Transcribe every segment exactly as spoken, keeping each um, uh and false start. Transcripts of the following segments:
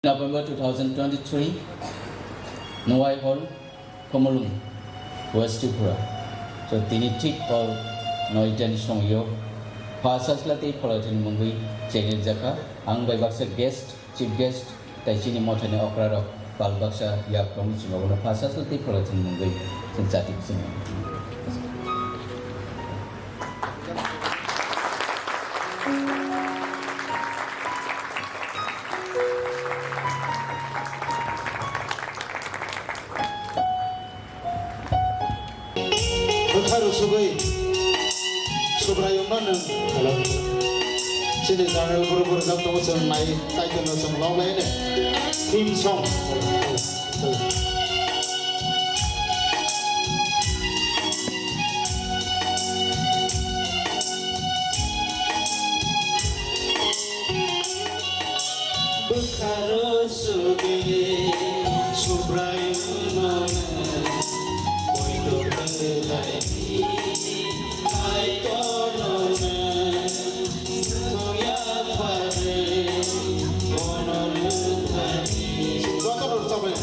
November two thousand twenty-three, Nwai Hall, Komolung, West Tripura. So, tini thik hor noita ni somoi o pha sasla tei phola thani mungwi chengrijak kha. Ang bai baksa guest, chief guest, tai chini mothani okra rok pal baksa yak tongwi chwng abono pha sasla tei phola thani mungwi chwng chati bisingo. Bwkha rwsugwi Subraiyungno nwng. Hello. Chini channel guru guru jang tongo, chwng nai, title no chwng lok lai ne. Theme song. Bwkharo sugi Subraiyungno poito khlai di, Kaitorno nwng ya pare, bono rwthani. Jotono rwchapmani.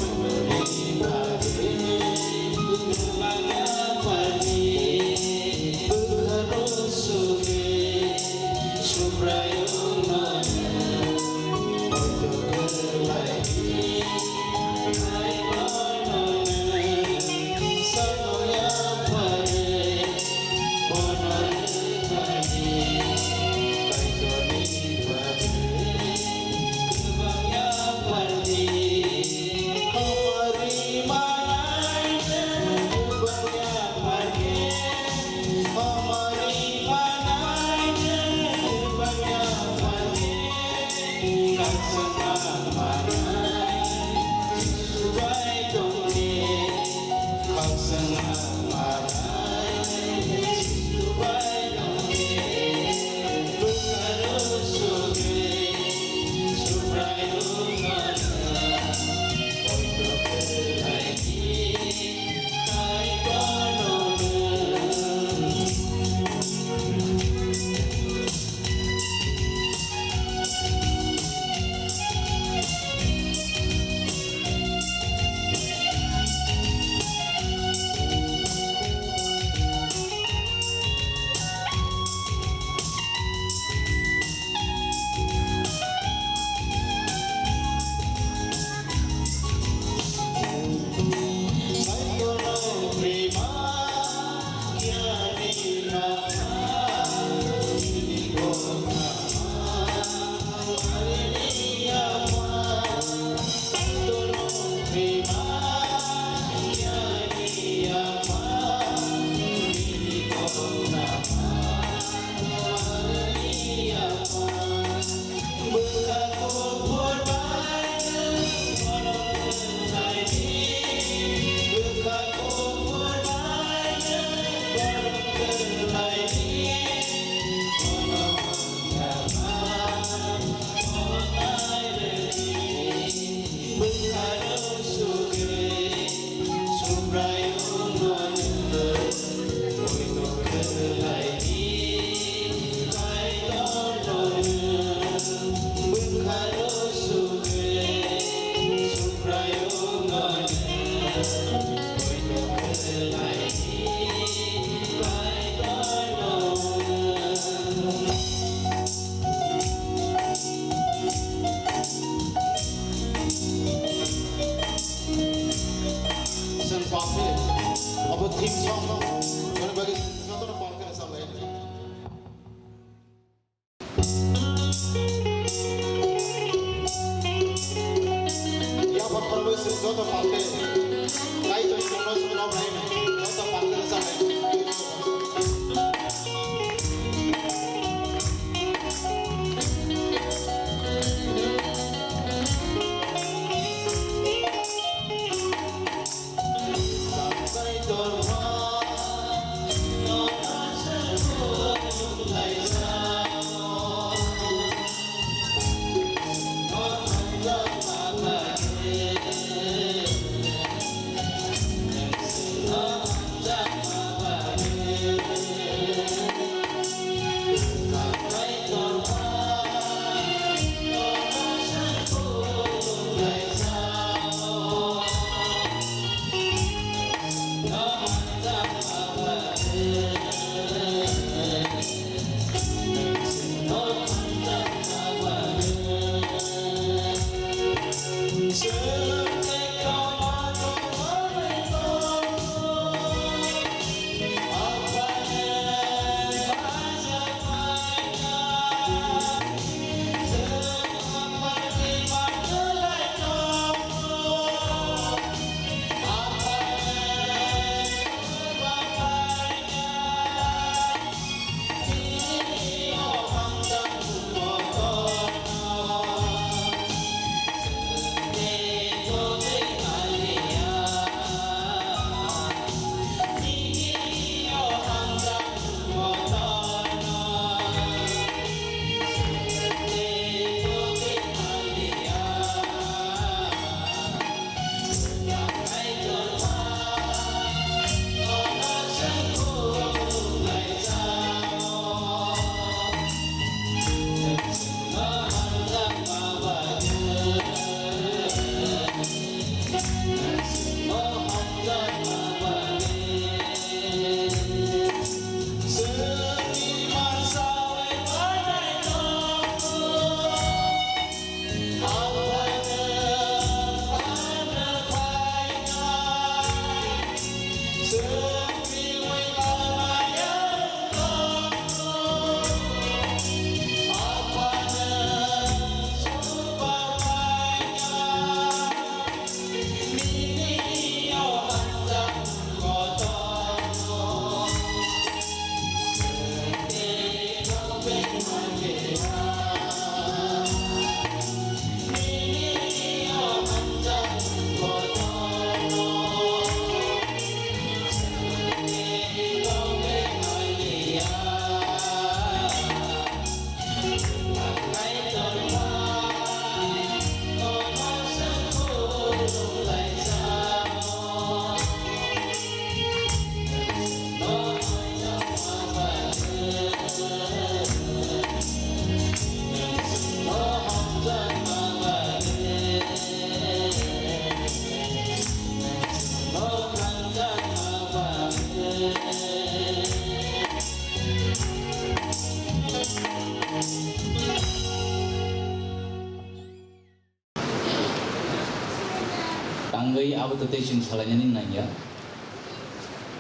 Tangwi abo to tei chwng salainani nangya.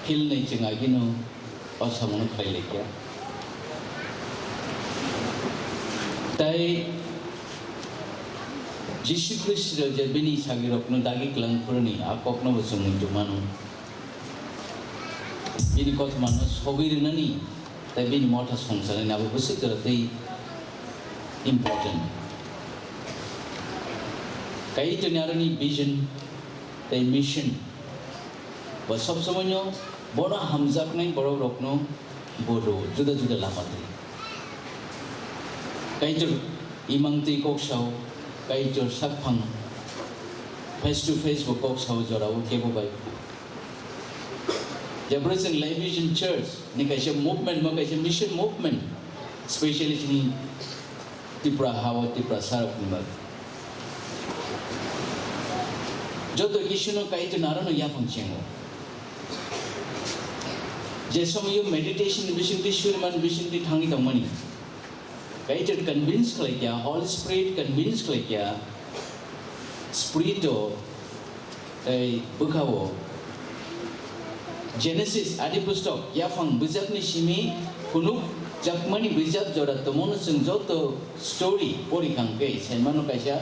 Philnwi chwng agino o samungo khlai laikya. Tai Jisu Khristo je bini sagirokno dagi kwlang phuruni a kokno bo chwng muitu mano. Bini kothomano sogwi rwnani tai bini motha songcharnani abo bwswk jora tei important. Kaitorni aroni vision tai mission bo sob somoino bono hamjaknai borokrokno bo rwo juda juda lama twi. Kaitor imang twi kok sao, Kaitor sakphang face to face bo kok sao jorao kebo bai. Jephru chwng Life Vision Church ni kaisa movement, mo kaisa mission movement, specially chini Tripura ha o Tripura sarok ni bagwi. Joto kisuno Kaitor narano yaphang chengo. Je somoyo meditation bisingtwi, suriman bisingtwi thangwi tongmani. Kaitor convince khlai kya, Holy Spirit convince khlai kya, Spirit o tei bwkha o Genesis, Adi Pustok, yaphang bijakni simi phunukjakmani bijap jora tongmano chwng joto story pori kha hwnkhe saimano kaisa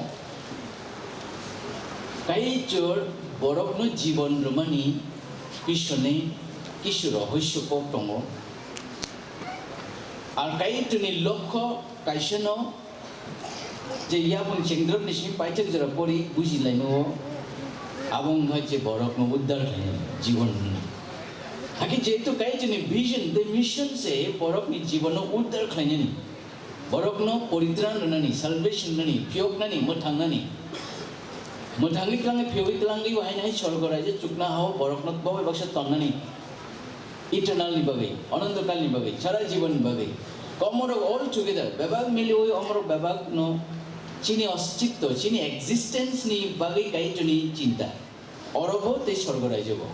Kaitor borokno jibon rwmani pisoni kisu rohosyo kok tongo. Ar Kaitorni lokho kaisano je yapung chengdrop ni simi paithak jora pori buji laimao, abo wngkha je borokno uddar khlainani, jibon rwnani. Hakhe jehetu Kaitorni vision tei mission se borokni jibono uddar khlainani, borokno poritran rwnani, salvation rwnani, phiyoknani, mwthangnani, mwthangwi tlangwi phiyogwi tlangwi bo haino hai sorgo raijak chukna hao borokno bo bai baksa tonnani. Eternal ni bagwi, ononto kal ni bagwi, sara jibon ni bagwi. Omorok all together, bebak miliwi omorok bebak no chini ostitto, chini existence ni bagwi Kaitorni chinta. Oro bo tei sorgo raijak bo.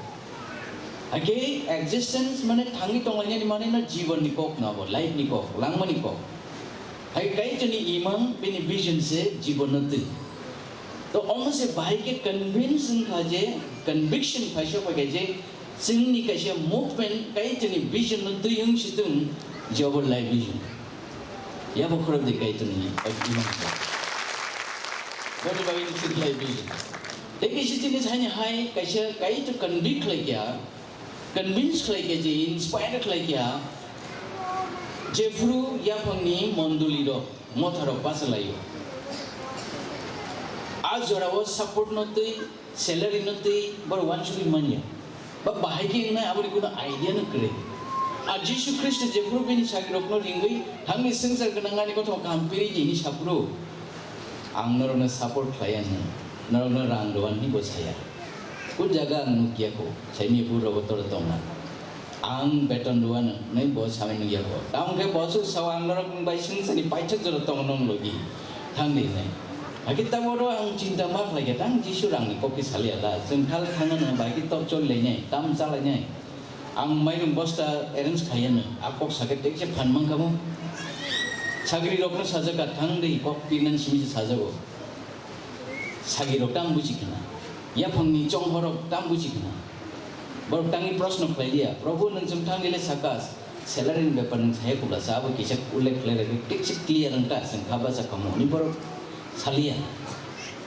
Hakhe existence mane thangwi tonglainani mane no jibon ni kok no abo, life ni kok, langmani kok. Hai Kaitorni imang bini vision se jibon no twi. To omo se bahai khe convince wngkha je, conviction phaisa phaikha je, Chwngni kaisa movement, Kaitorni vision no twi wng si thung, je obo life vision. Yabo khorok de Kaitorni, boni bagwi ni chwng life vision. Tei kaisa jinis haini hai kaisa Kaitor convict khlai kya, convince khlai kya je, inspire khlai kya, jephru yaphangni mondoli rok, motha rok bachalaio. A jorao support no twi Salary no twi borok uansugwi manya. Ba bahai khe wngnai aboni kuno idea no kwrwi. A Jisu Khristo jephru bini sagrirokno ringwi thangni swngchar gwnang ani kothoma kaham piri di hwnwi saphuru, ang norokno support khlai anw, norokno rang rw anw hwnwi bo saya. Kun jaga ang nukya kho, saini buro bo toro tongna. Ang beton rwano hwnwi bo samani nukya kho. Tamo khe bo aswk sao, ang norok nwng bai swngcharni paithak jora tongo nwng logi. Thang di hwnwi. Hakhe taboro ang chinta ma khlai kha, tang Jisu rangni kokti saliya da. Chwng thal thangano bai khe tok choli lainai, tam cha lainai. Ang mairum bosta arrange khaiya nwng. A kok sakhe tekse phan mang kha mo. Sagrirokno sajak kha, thang di kok pirnani simi se sajago. Sagirok tang buji khna, yaphangni chonghorok tang buji khna. Borok tangwi proshno khlai liya, "Probhu, nwng chwng thangwi le sakas, salary ni bepar nwng saya kubla sa, abo kisa ullekh khlai rwgwi tikse clear wngkha, chwng kha bacha kha mo," hwnwi borok saliya.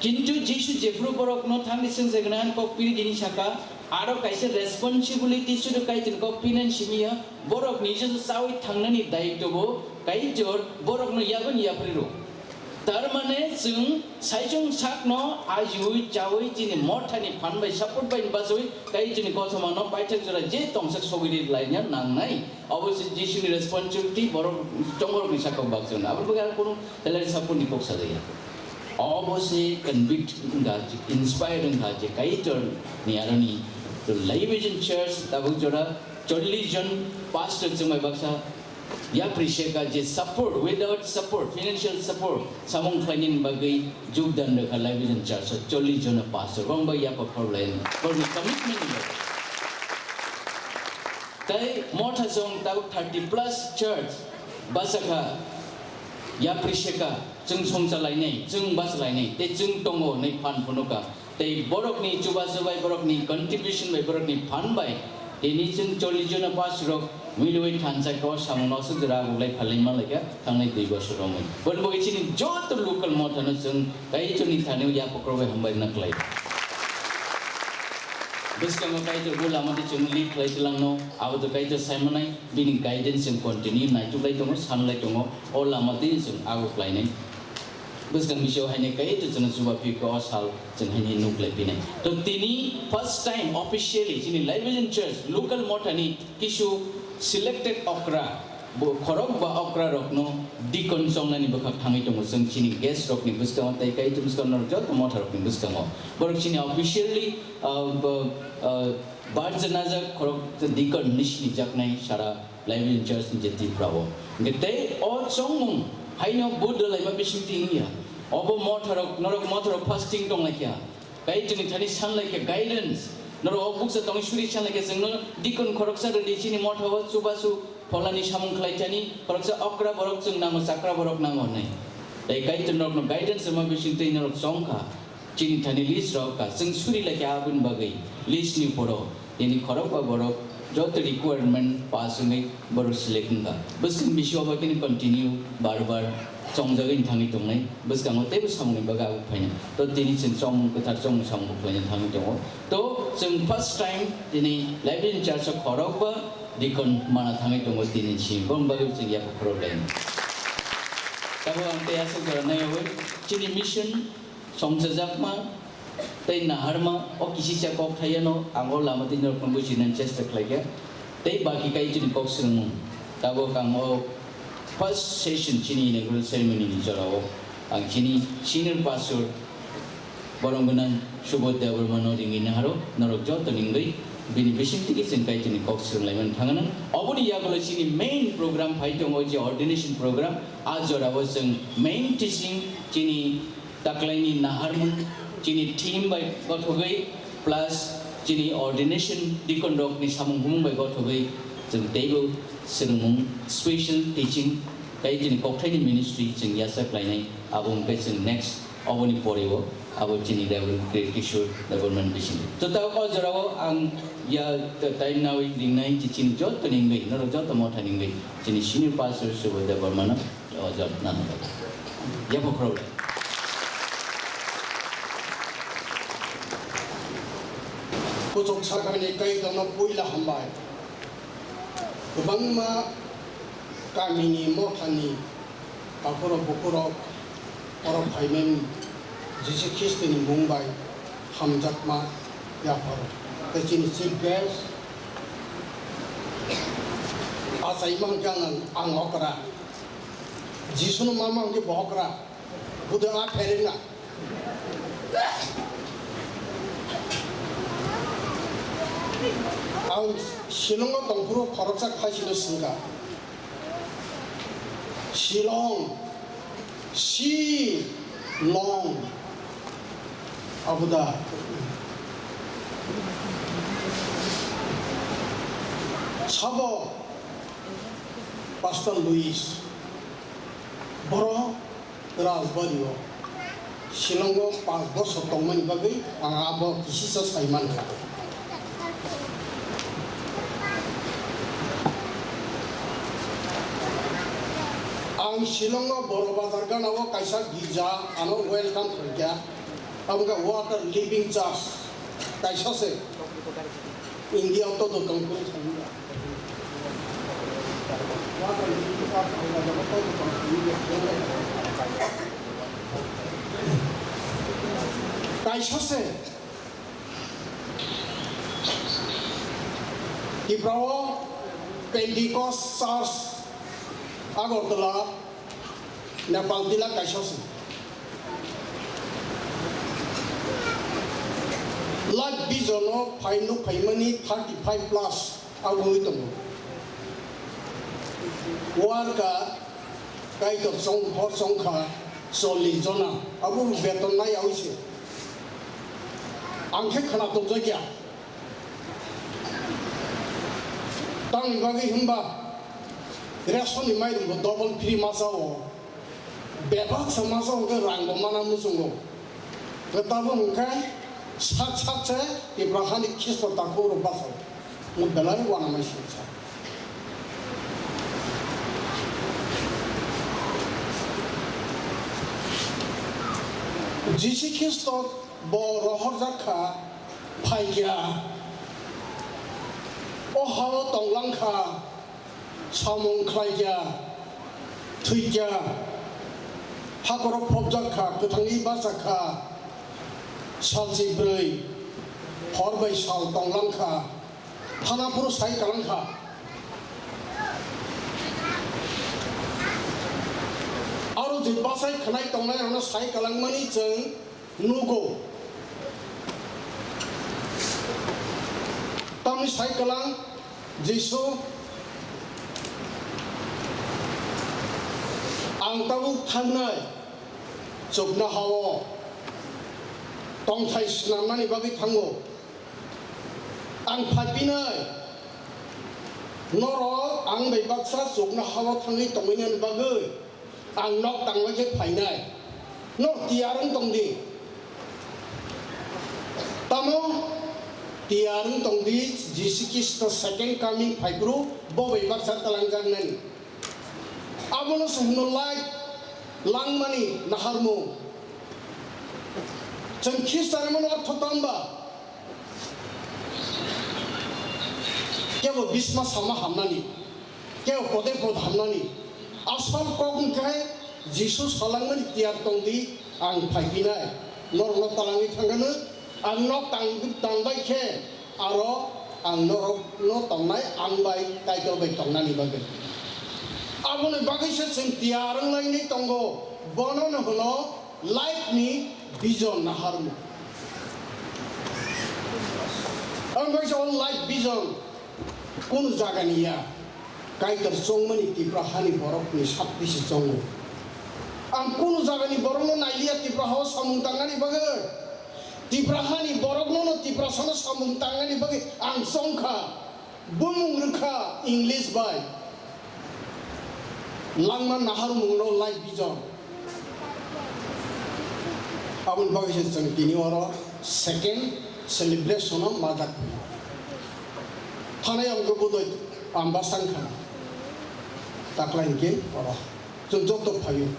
Kintu Jisu jephru borokno thangwi swngchar gwnang kok piri di hwnwi saka, aro kaisa responsibility sudu Kaitor kok pinani simi ya, borok nijesa chawi thangnani daitwo bo Kaitor borokno yagwni yapri rw. Tar mane chwng saichung sakno ajiui chaui chini mothani phan bai support bai bachoi kai chini kothoma no paithak jora je tongsak sogwi ri laina nangnai. Obo se Jisuni responsibility borok chongorok ni sakao bakchang. Aboni bagwi aro kono salary support ni kok sajaya. Obo se convict wngkha, inspire wngkha je Kaitor ni aroni to Life Vision Church tabuk jora chollish jon pastor chwng bai baksa Yapri seka je support, without support, financial support, samung khlainani bagwi jogdan rwkha Life Vision Church o chollish jona pastor, bang bai yapa khorlaini, borokni commitment ni bagwi. Tai motha song tabuk thirty plus church bachakha, yapri seka, chwng songchalainai, chwng bachalainai, tei chwng tongo hinwi phan phunukha. Tei borokni chubachu bai, borokni contribution bai, borokni phan bai tini chwng chollish jona pastor rok miliwi thansa khe o samungno aswk jora aguklai phalwi manlaikha thangnai dui bosor romwi. Boni bagwi chini joto local mothano chwng Kaitorni thani yaphakrok bai hambai rwna khlai. Bwskango Kaitor bo lama twi chwngno lead khlai twlangno, abo to Kaitor saimanai, bini guidance chwng continue naituk lai tongo, san lai tongo, o lama twi chwng ago khlainai. Bwskang bisio haino Kaitor chwngno chuba phikha o sal chwng haino nuk lai phinai. To tini first time officially chini Life Vision Church local mothani kisu selected okra, bo khorok ba okra rokno deacon chongnani bwkhak thangwi tongo chwng chini guest rokni bwskango tei Kaitor bwskango norok joto motha rokni bwskango. Borok chini officially, ah, bo, ah, barjanajak khorok deacon ni sinijaknai sara Life Vision Church ni je Tripura o. Hingke tei o chongmung haino Buddha laima bisingtwi wngya. Obo motharok, norok motharok fasting tonglaikha. Kaitorni thani sanlaikha guidance. Norok o buksa tongwi suri sanlaikha chwngno deacon khoroksa rwdi chini mothao chubachu pholani samung khlaithani khoroksa okra borok chwng nango, chakra borok nango hinwi. Tei Kaitor norokno guidance rwma bisingtwi norok chongkha. Chini thani list rok ka chwng suri lai kha aboni bagwi list ni poro nini khorok ba borok joto requirement pass wngwi borok select wngkha. Bwskang bisio ba kini continue bar bar chongjagwi thangwi tongnai, bwskango teibo samungni bagwi abo phainai. To tini chwng chongmung kwthar chongmung samung khlaina thangwi tongo. To chwng first time tini Life Vision Church o khorok ba deacon mana thangwi tongo tini si. Boni bagwi chwng yapha khorok lainai. Tabuk ang tei aswk jora naiwi chini mission songchajakma tei naharma o kisisa kok thaiano ang o lama twi norokno buchinani chesta khlaikha. Tei baki Kaitorni kok swrwngmung. Tabuk ang o first session chini inaugural ceremony ni jorao ang chini senior pastor borom gwnang Subodh Debbarmano ringwi naharo norok joto ningwi bini bising tigi chwng Kaitorni kok swrwnglaimani thangano. Oboni yagulo chini main program phai tongo je ordination program. A jorao chwng main teaching chini taklaini naharmung chini theme bai gothogwi plus chini ordination deacon rokni samung humung bai gothogwi chwng teibo swrwngmung special teaching tei chini kokthaini ministry chwng yasa khlainai abo hwnkhe chwng next oboni poreo abo chini Reverend Kishore Debbarman bisingo. To ta o jorao ang ya time nawi ringnai chini joto ningwi norok joto motha ningwi chini senior pastor Subodh Debbarmano. O jat nana. Yapha khorok. Kuchuk sakani tei dono puila hambai. Kwbangma kamini mothani takhorok bukhurok oro phaimani Jisu Khristoni mung bai hamjakma yapharo. Tei chini chief guest achaima hwnkhe ang, ang okra. Jisuno ma ma hwnkhe bo okra. Budo a pherengna. Ang Shillong-o tongphuru khoroksa khaisino swngkha. Shillong, Shillong. Aboda. Sabo Pastor Louis. Boro Rajbari o Shillong o panch bosor tongmani bagwi ang abo kisisa sai mankha. Ang Shillong o Boro Bazar gana o kaisa girja ano welcome khlaikha, abo wngkha What a Living Church kaisa se. India o todo tong phuru thangya. Kaisa se Tripura o Pentecost Church Agartala Nepal tila kaisa se. Live vision o phai nuk phaimani thirty five plus abo wngwi tongo. Worker kaitor chong hor chongkha chollish jona abo beton nai awi se. Ang khe khwna tongjakya. Tamni bagwi hwnba ration ni mairum bo double free masa o. Bebak sa masa hwnkhe rang bo mana muchungo. Hwnkhe tabuk hwnkhe Sak sak se Tipra hani Khristo takhuk rok bachao. Mo belai uanamai singsa. Jisu Khristo bo rohorjak kha, phaikya. O hao tonglang kha, samung khlaikya, thwikya, hakhoro phobjak kha, kwthangwi bachak kha, salchi bwrwi, hor bai sal tonglang kha, thana phuru sai kalang kha. Aro je bachai khnai tongnai rokno sai kalangmani chwng nugo. Tamni sai kalang Jisu, ang tabuk thangnai chuknohao tongthai snamnani bagwi thango. Ang phaipinai norok ang bai baksa chuknohao thangwi tongwinani bagwi. Ang nok tangma khe phainai. Nok tiyar wng tong di. Tamo tiyar wng tong di, Jisu Khristo second coming phaiphuru bo bai baksa talangjaknani. Abono se hwno light langmani naharmung. Chwng Khristo hwnmani ortho tamba? Kebo bisma sama hamnani. Kebo pode pod hamnani. Asol kok wngkhe Jisu salangmani tiyar tong di, ang phaipinai. Norokno talangwi thangkhe ang nok tang, tangbai khe aro ang norokno tongnai, ang bai Kaitor bai tongnani bagwi. Aboni bagwi se chwng tiyar wnglainai tongo. Bono no hwno life ni vision naharmung. Ang bai se o life vision. Kunu jagani ya, Kaitor chongmani Tipra hani borokni sakti se chongo. Ang kunu jagani borokno nailiya Tipra hao samung tangnani bagwi. Tipra hani borokno no Tiprasano samung tangnani bagwi ang chongkha. Bumung rwkha English bai. Langma naharmungno life vision. Aboni bagwi se chwng tini oro second celebration-o majak. Thanai ang khe budoi amba sangkha. Taklai hinkhe oro chwng joto phaio.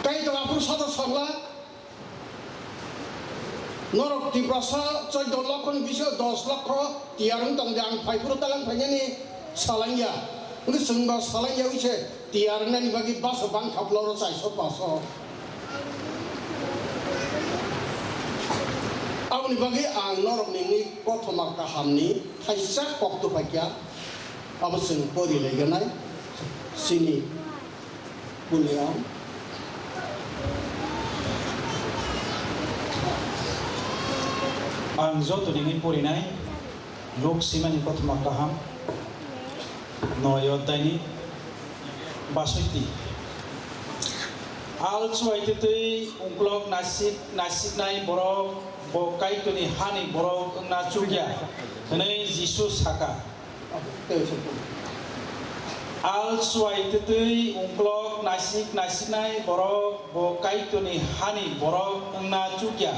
Kaitor aphuru sada sakla. Norok Tiprasa chaudo lokho ni bisingo dos lokho tiyar wng tong di, ang phai phuru talang phainani salangya. Wngkhe chwngba salangya wngse tiyar wngnani bagwi bus bang kha bwlaro chaiso paso. Aboni bagwi ang norokni wngwi kothoma kahamni thaisa kok tubakya. Abo chwng pori laiganai chini Pulia. Ang joto nini porinai Luk simani kothoma kaham noi oddaini basoi ti. Al chuai twtwi ungklok nasik nasiknai borok bo Kaitorni hani borok wngna chukya, hwnwi Jisu saka. Al chuai twtwi ungklok naisik naisiknai borok bo Kaitorni hani borok wngna chukya,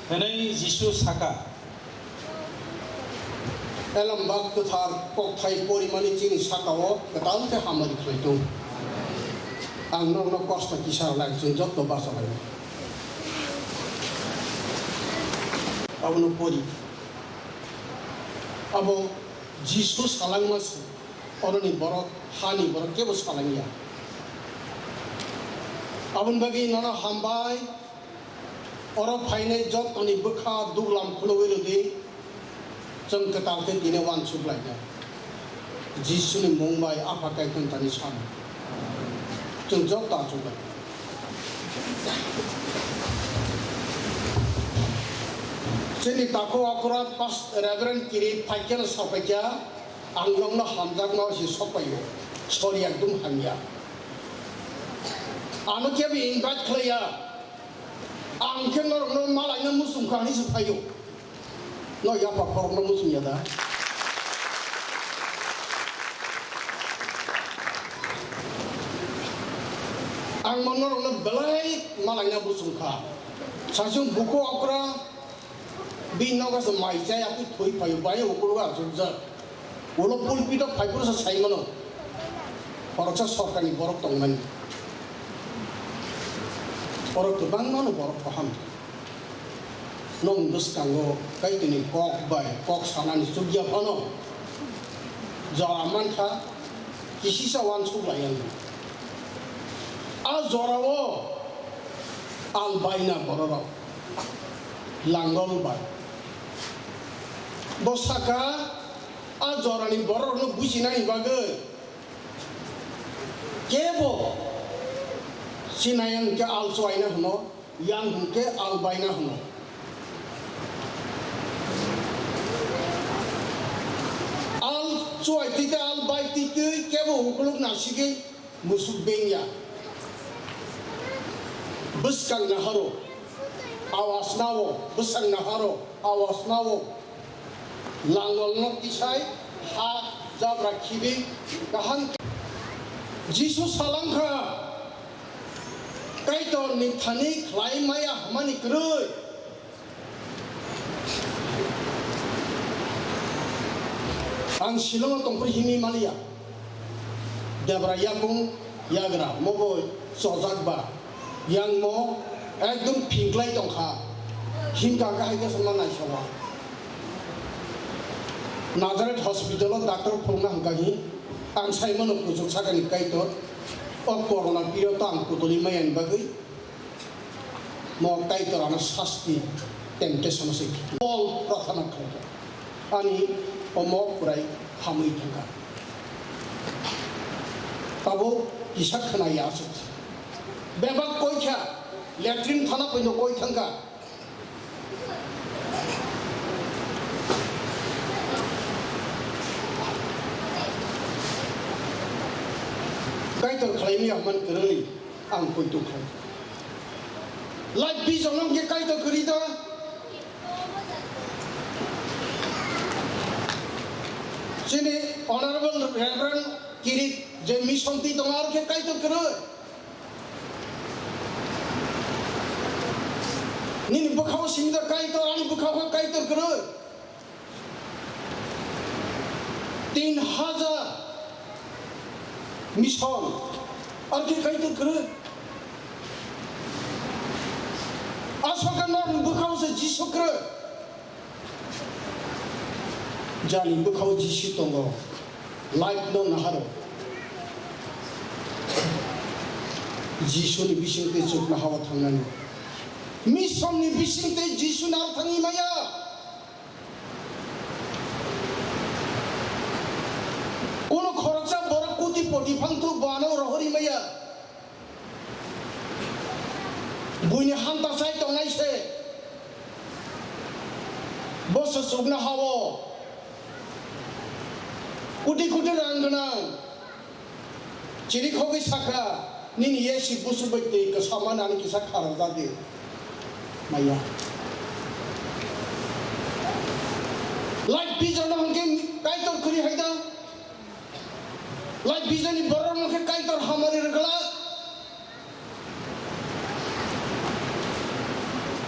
hwnwi Jisu saka. Elembak kwthar kokthai porimani chini sakao kwtal khe hamari khlai tongo. Ang norokno kosto kisa rwnai, chwng joto bacha lai. Abono pori. Abo Jisu salangma se, oroni borok, hani borok kebo salangya. Aboni bagwi nono hambai, oro phainai jotoni bwkha duglam khulugwi rwdi, chwng kwtal khe tini uansuk lainai. Jisuni mung bai Apha Kaitorni thani sam. Chwng joto achuk bai. Chini takhuk okra pas Reverend Kiri phaikhe no saphaikha, ang nokno hamjakma se sokpaio, sori ekdum hamya. Ano kebo invite khlaiya, ang khe norokno malaino muchungkha hinwi se phaio. No yapha khorokno muchungya da? Ang mo norokno belai malaina bwswng kha. Saichung buku okra, bini nogo se mai chaya twi thwi phaio, bai ukulgo achukjak. Ulo pulpito phai phuru se sai mano. Khoroksa sorkarni borok tongmani. Borok kwbangmano borok kaham. Nwng bwskango Kaitorni kok bai kok sanani chukya phano jora mankha, kisisa uansuk lai anw. A jorao al baina bororok langol bai. Bo saka, a jorani bororokno bujinani bagwi kebo sinai ang khe al chuaina hwno. Yang hwnkhe al baina hwno. Al chuai twi tei al bai twi twi kebo ukuluk nasigwi musuk bengya. Bwskang naharo, awas nao, bwskang naharo, awas nao. Langol nok tisai ha jabra khibi kaham khe Jisu salangkha, Kaitorni thani khlai maya hwnmani kwrwi. Ang Shillongo tongphuru himwi maliya. Debra yakung yagra, moboi chojak ba. Yang mo ekdom phingklai tongkha. Himkha khe hai khe songma naisoba. Nazareth hospital o doctor phunukna hwnkha hi, ang sai mano kuchuk sakani Kaitor. O corona period o ang kutuli maya ni bagwi mo Kaitor ano sasti, temptation o se Paul prathana khlaikha. Ani omo kwrai hamwi thangkha. Tabuk kisa khwnaya aswk. Bebak koi kha, latrine thana poino koi thangkha. Kaitor khlaimani ang man kwrwi ang poito khlai. Light vision no hwnkhe Kaitor kwrwi da? Chini Honorable Reverend Kirit je mission twi tongo, aro khe Kaitor kwrwi. Nini bwkhao simi da Kaitor, ani bwkhao khe Kaitor kwrwi. Tin hajar mission, aro khe Kaitor kwrwi. Aswk khe norokni bwkhao se Jisu kwrwi. Jani bwkhao Jisu tongo, light no naharo. Jisuni bisingtwi chuknohao thangnani. Mission ni bisingtwi Jisu naro thangwi maya. Kono khoroksa borok koti poti phangthuk bo ano rohorwi maya. Buini hanta chai tongnai se. Bo se chuknohao. Koti koti rang gwnang. Chiri khogwi sakha, nini yesi busu bai twi kwsama nani kisa kharajak di. Maya. Light vision no hwnkhe Kaitor kwrwi hai da? Light vision ni borok no khe Kaitor hamari rwgwlak.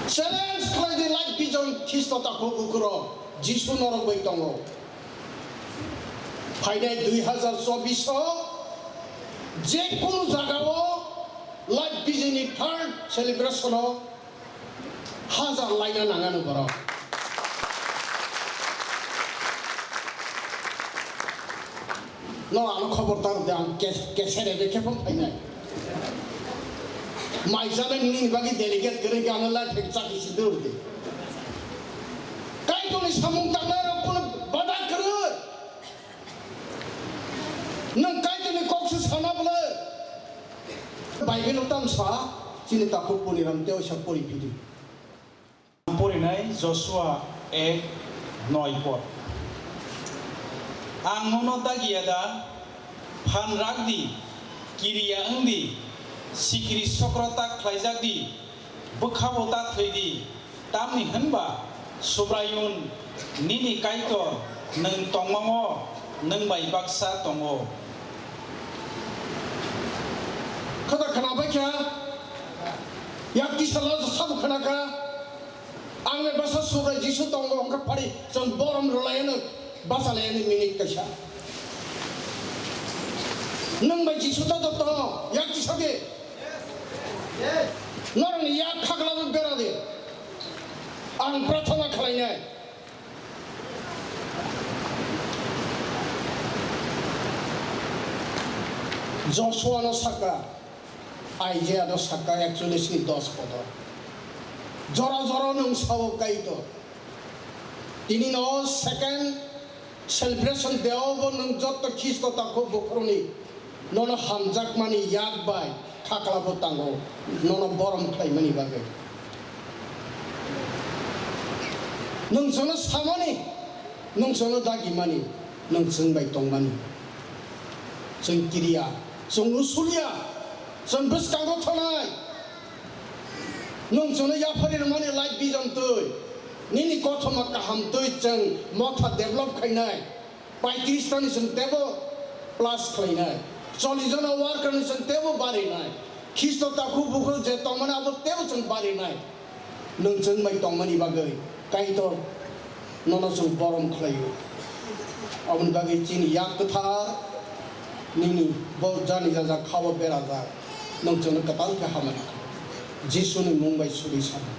Challenge khlai di light vision Khristo takhuk ukuro Jisu norok bai tongo. Phainai dui hazar chobbish o je kunu jagao light vision ni third celebration o hajar laina nangano borok. No, ano khobor ta rwdi, ang kes-, keser ebe khe phone phainai. Mai chana nini bagwi delegate kwrwi khe ano life hack chakhi si dordi. Kaitorni samung tangnai rok phano bada kwrwi. Nwng Kaitorni kok se sana bwle. Bible o tam sa, chini takhuk Poniram tei oisa pori phidi. Porinai Joshua ek noi pod. Ang nono dagiya da, phan rak di, kiriya wng di, sikiri sokro ta khlaijak di, bwkhao ta thwi di, tamni hwn ba Subraiyung nini Kaitor nwng tongmao nwng bai baksa tongo. Kata khwnabaikha, yak kisa lo sabo khwnakha. Ang le bwsa Subrai Jisu tongo hwnkha phari chwng borom rwlaiano bachalaiani minute kaisa. Nwng bai Jisu to tongo, yak kisa di. Norokni yak khaklabo bera di. Ang prathana khlainai. Joshua no saka, Isaiah no saka, ekchollish ni dos podo. Jora jora nwng sao Kaitor. Tini no second celebration day o bo nwng jotto Khristo takhuk bukhuruni nono hamjakmani yak bai khaklabo tango, nono borom khlaimani bagwi. Nwng chwngno samani, nwng chwngno dagimani, nwng chwng bai tongmani. Chwng kiriya, chwng usulya, chwng bwskango thonai. Nwng chwngno yaphari rwmani light vision twi, nini kothoma kaham twi chwng motha develop khainai. Paitris tani chwng teibo plus khlainai, chollish jona worker ni chwng teibo barinai, Khristo takhuk bukhuk je tongmani abo teibo chwng barinai. Nwng chwng bai tongmani bagwi Kaitor nono chwng borom khlaio. Aboni bagwi chini yak kwthar nini bo jani jajak khao berajak, nwng chwngno kwtal khe hamari kha. Jisuni mung bai suri sana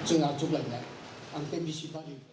chwng achuklainai. Ang tei bisi bari.